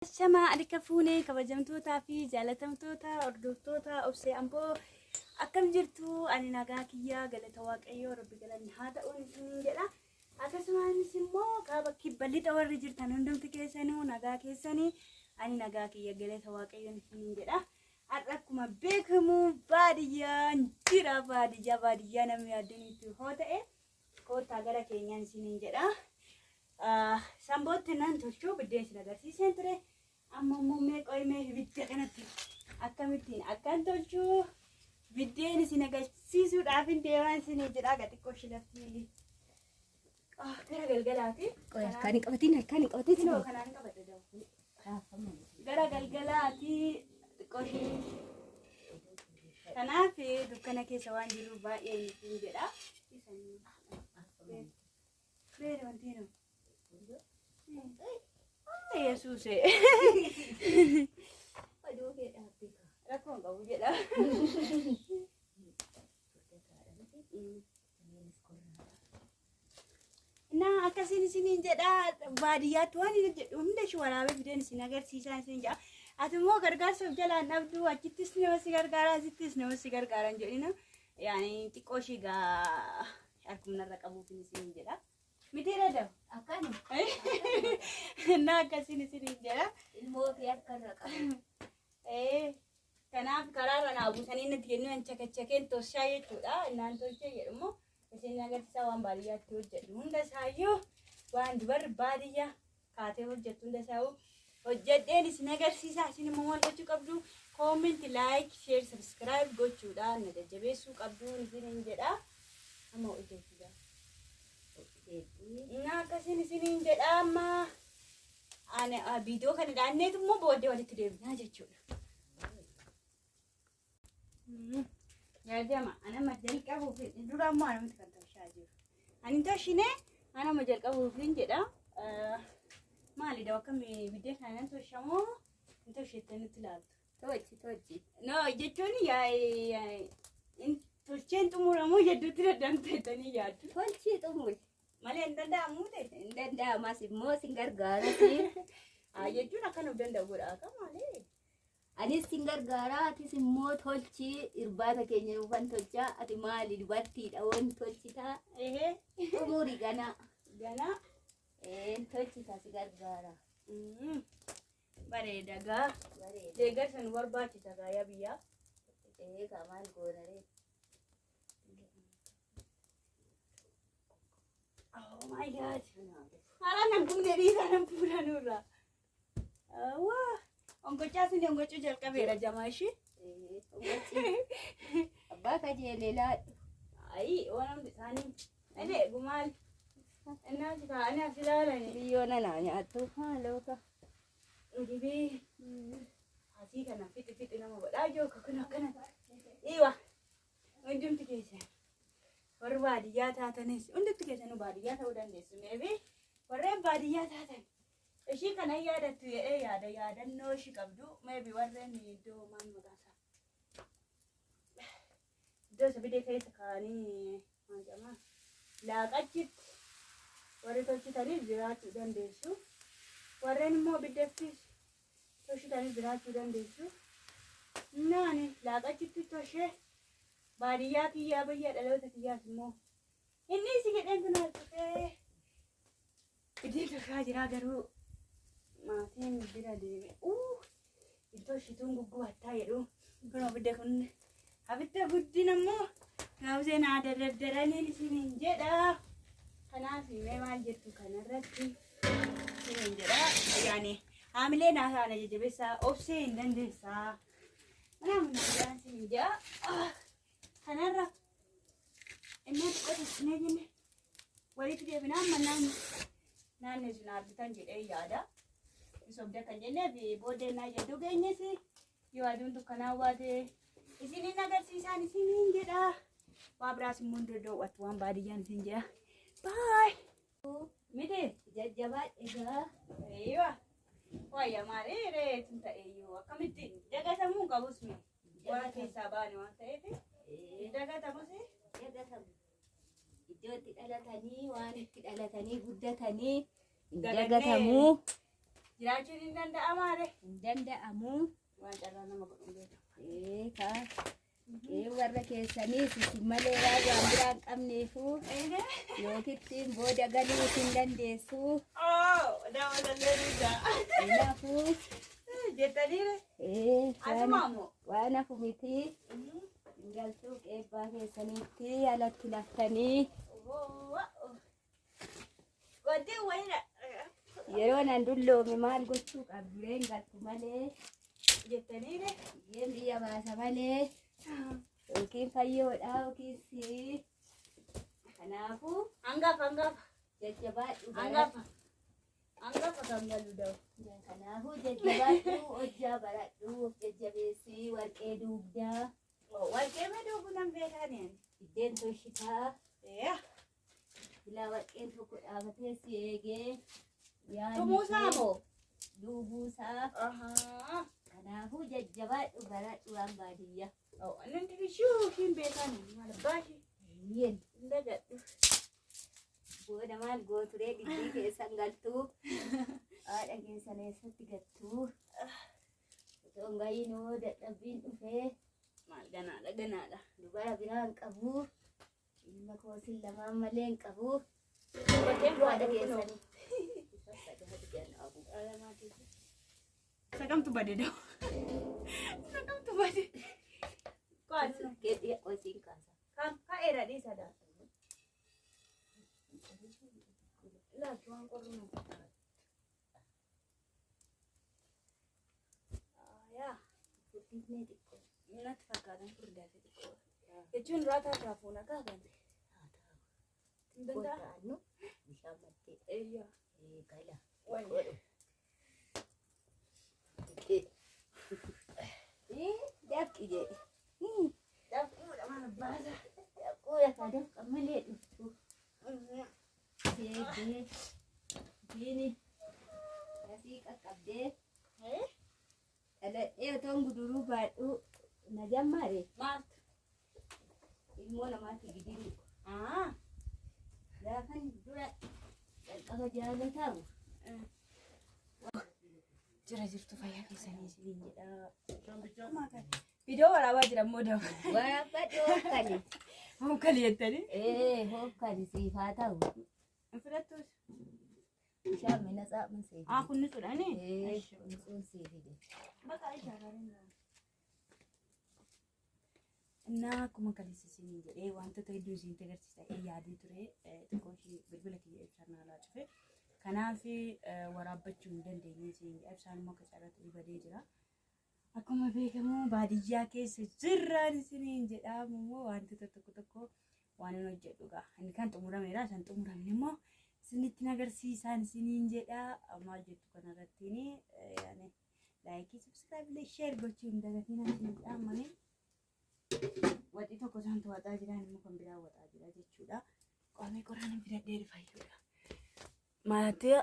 Shamaa harka fuunee kabajamtootaa fi jaalatamtoota hordoftoota Obsee Amboo, akkam jirtu? Ani nagaa kiyyaa, galata Waaqayyoo, Rabbi galanni haa ta'uun isiniin jedha. Akkasumas immoo kaaba, kibba, lixa warri jirtan hundumti keessanuu nagaa keessanii? Ani nagaa kiyya, galata Waaqayyoon isiniin jedha. Har'a akkuma beekamu baadiyyaan jira. Baadiyyaa baadiyyaa namni yaaddaniitti hoo ta'e koottaa gara keenyaan isiniin jedha. Sambootti nan tolchuu biddeen isin agarsiiseen ture. Amma immoo mee qoyimee ibidda kanatti akkamittiin akkan tolchuu biddeen isin agarsiisuudhaaf hin deemaa isinii jedha. Xiqqoo ishee lafti gara galgalaati. Qoy, harkaan hin qabatin, harkaan hin qabatin. Kunoo kanaan qabadha dawu. Gara galgalaati xiqqoo ishee. Kanaaf dukkana keessa waan jiruuf baay'ee isin jedha. Beera wanti nu. Yesuuse. Oduu kee dhaabbee kaa. Rakkoo hin qabu jedha. Na akkasiin isiniin jedha, baadiyyaatti waan inni jedhu hunda ishee waraabee fideen isin agarsiisaa isin jedha. Ati immoo gargaarsa of jalaan dhabdu, achittis nama si gargaara, asittis nama si gargaara hin jedhina. Yaani xiqqoo ishee gaa harkumnarra qabuuf isiniin jedha. Miti dha. Akkana. Na akkasiin isiniin jedha. Ilmoo kee harkarra qaba. Kanaaf karaarra naa buusanii natti kennuu an chakachakeen toshaa jechuudha. Innaan tolchee jedhu immoo isin agarsiisaa, waan baadiyyaatti hojjedhu hunda isaayyuu, waan dubarri baadiyyaa kaatee hojjettu hunda isaayyuu hojjedheen isin agarsiisaa. Isin immoo maal gochuu qabdu? Comment, like, share, subscribe gochuudhaan na jajjabeessuu qabdu isiniin jedha. Amma hojjechuudha. Na akkasiin isiniin jedha. Amma ani viidiyoo kana dhaanneetu immoo booddee walitti deebinaa jechuudha. Yaadama anama jalqabuuf dura ammoo anamti kan tolchaa jiru. Ani tolchine anama jalqabuuf hin jedha. Maali da akkamii biddeen kana nan tolchamoo hin tolchettee nutti ilaaltu? Tolchi, tolchi. No jechuun yaa tolcheen xumuramuu jedhutti daddamteettanii yaaddu. Tolchii xumuri. Malee hin danda'amu ta'e. Hin danda'amas immoo sin gargaara. Jechuun akka nuuf danda'u godha akka malee. Anis sin gargaara, atis immoo tolchii. Irbaata keenya nuufan tolchaa. Ati maali, dubartiidha, waan tolchitaa. Ehee. Xumuri gana. Gana. Tolchita, si gargaara. Bareeda gaa. Bareeda. Deeggarsa nu barbaachisa gaa yaa biyyaa. Ee kaa, maal goonaree? Oh my God. Haala nan gubne, dhiiraa nan fuudha nurraa. Waa. Onkochaa isin onkochuu jalqabeera jamaa ishee. Abbaa kajeelee laadhu. Ayi, waan hundi isaanii. Inni gumaal. Innaa si kaa'anii as ilaalani. Biyyoo nanaa nyaattu maaloo ka. Dhibee asii kana fixi fixi nama godhaa jiru kun akkana. Iwa. Hundumti keessan warri baadiyyaa taatanis, hundumti keessanuu baadiyyaa ta'uu dandeessu. Meebi warreen baadiyyaa taatan ishii kana yaadattu jedhee yaada, yaadannoo ishii qabdu. Meebi warreen iddoo maal maqaan isaa? Iddoo isa bidee keessa kaa'anii maal jedhama? Laaqachitti warri tolchitaniif jiraachuu dandeessu. Warreen immoo biddeettis tolchitaniif jiraachuu dandeessu. Naani laaqachitti toshee baadiyyaa kiyyaa, biyya dhaloota kiyyaas immoo inni isi jedheen kun dhufee biddeen tolchaa jira, garuu maatiin bira deeme. Iddoo ishituun guggubattaa jedhu. Kunoo bidde kun abidda guddina immoo gaafsee naa dardaraniin isiniin jedha. Kanaaf mee maal jettu kanarratti isiniin jedha. Yaani haamilee naa taana, jajjabeessaa, obsee hin dandeessaa. Kanaaf nagaan isiniin jedha. Kanarra innaa xiqqoo tolchinee jenne walitti deebinaa. Amma naannoo isin argitan jedhee yaada. Sobda kan jenneef booddee naa jedhu geenyes yoo aduun dukkanaa baate isiniin agarsiisaan isiniin jedha. Waa biraas immoo hin doddoowwattu waan baadiyyaan isin jedha. Baay! Miti? Jajjabaadhe egaa. Eeywa. Wayya maali reetiin ta'eyyuu akkamittiin dagatamuu hin qabus mi? Waan keessaa baane waan ta'eef dagatamus. Dagatamu. Iddoo itti dhalatanii, waan itti dhalatanii guddatanii hin Dagannee. dagatamuu. Jiraachuun hin danda'amaa ree? Hin danda'amu. Waan carraa nama godhu beekamu. Ee kaa. Ee warra keessaniis isin malee waan waan biraa hin qabneefu yookittiin booda galuu isin dandeessu. Oo, daawwatallee ni Kanaafuu Jettaniire? ee Asuma moo? waan hafu miti. Hin galtuu qeebbaa keessaniitti alatti laftanii Wanti wayina. yeroo nan dulloome maal gochuu qabdu reen galtu malee Jettaniire? biyyeen biyya baasa malee yookiin fayyoodha yookiin sii. Kanaafuu Hangafa hangafa. jajjabaadhu bara. Hangafa. Hangafa kan galu da'u. Kanaafuu jajjabaadhu hojjaa baradhu of jajjabeessii warqee duugdaa Warqee maduu kunan beekaniin. biddeen tolchitaa Yaa. bilaa warqeen tokko dhaabatee si eegee yaadni Tumuusaa kee moo? duubuusaa Ahaa. kanaafuu jajjabaadhu baradhu waan baadiyyaa. Inni dibishuu hin beekaniin. Maal baashii? Yen Hin dagadhu. booda maal gooturee giddii keessan galtuu haadha keessan eessatti gattuu otoo hin gahinoo dadhabbiin dhufee Maal ganaadha ganaadha. dubara biraa hin qabu ilma koosin lamaan malee hin qabu. Bakkeen Haadha keessanii. keessanii. Sakamtu bade da'u. Sakamtu bade. Kwaas. Keetti qosiin kaasa. Kan ka'eera dhiisa daa. Laatu waan qorru nu fakkaata. Yaa. Furdifnee xiqqoo. Natti fakkaatan furdaate xiqqoo. Jechuun duraa taataa fuuna kaafame. Hin danda'a? Qota'annu bishaan maddee Eeyyaa. gala. Wayya. Dafqi jedhe. Dafquudha maal baasa. Dafquu lafa dafqa malee dhuftu. Seegee. Diini. Asii qaqqabdee. Dhaladhee otoon guduruu baadhu na jammaare Maaltu? ilmoo namaatti gidiruu. Ah. Gaafan dura jalqaba jaalatamu. Jira jirtu fayyaa keessanii isiniin jedha. Viidiyoo waraabaa jira immoo dama. Waraabadhu hookkani. Honkali jettanii? Ee hookkani siif haa ta'u. Hin fudhattuus? Bishaan mina tsaamun siif. Ah, kun ni fudhanii? Ee kunisuun siif fide. Bakka ishaaraan እና akkuma kaleessa isiniin jedhee wantoota hedduu isinitti agarsiisa yaadee ture xiqqoo ishee bilbila kiyya ibsaan haalaa cufe. Kanaaf waraabbachuu hin dandeenye isiniin jedha. Ibsaan immoo akka carraa badee jira. Akkuma beekamu baadiyyaa keessa jirraan isiniin jedhamu immoo wantoota tokko tokko waan hin hojjedhu gaa. Inni kan xumurameera isaan xumuramne immoo isinitti agarsiisaan isiniin jedha. Maal jettu kanarrattiin like, subscribe, share gochuu hin dagatinaa isiniin jedha malee. Waxii tokko isaantu waxaa jiran immoo kan biraa waxaa jira jechuudha. Qoomee qoraan hin fidadhee dhufayyuudha. Maatii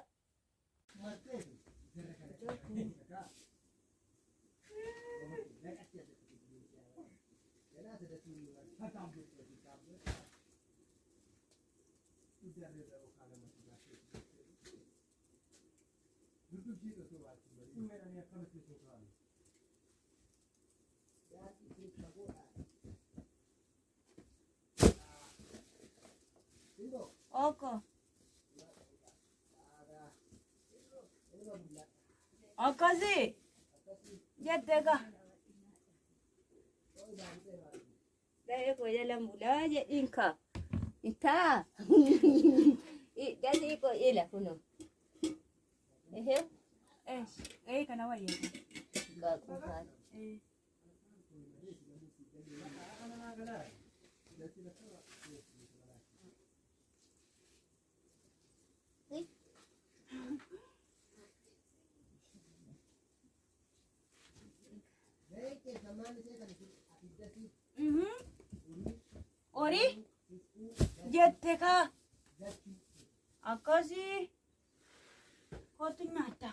Oko. Akkasii jette gaa. Ga'ee koo jalan bulaa jedhiin kaa. Intaa. Dasii koo ila kunoo. Ehee. Ee kana wayyaa. Qaaquu kaatu. Horii jette kaa. Akkasii kootu nyaatta.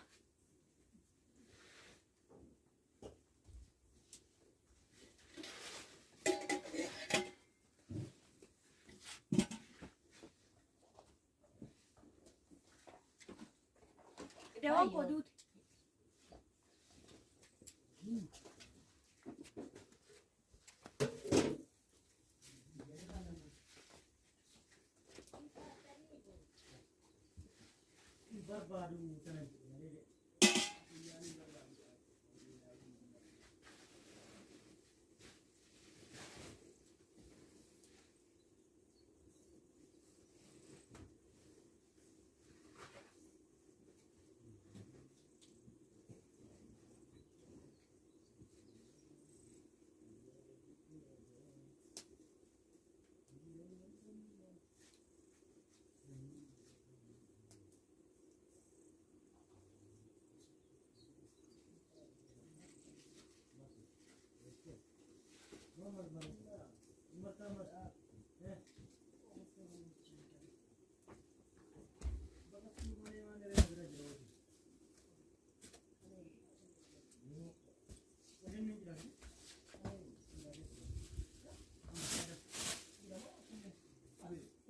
Dawaan koo duute.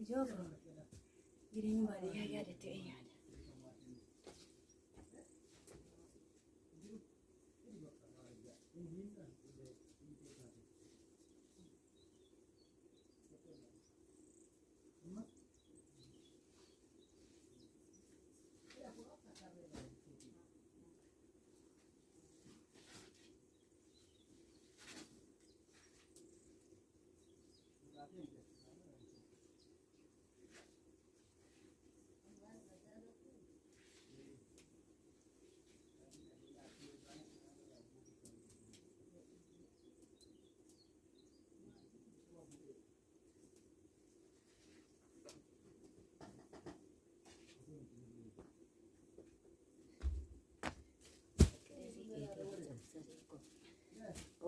Ijoo jireenya baadiyyaa yaadattee yaada.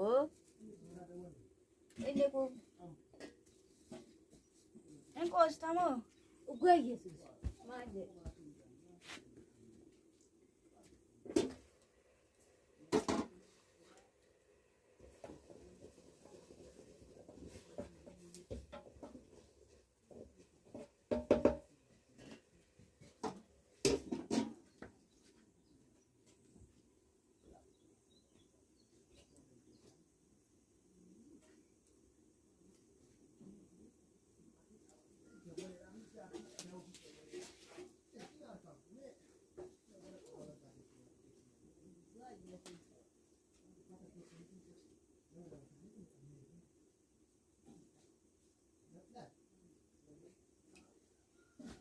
Oo. Inni kun Hin qoostamoo? dhugaa Yesuus maal jedhe?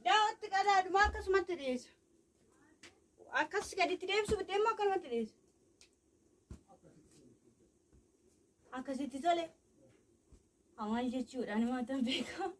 Daawwatti qadaaduma akkasumatti dhiyeessa. Akkas gaditti deebisuu biddeen immoo akkanumatti dhiyeessa. Akkasitti tole. Maal jechuudha ani maatan beeka.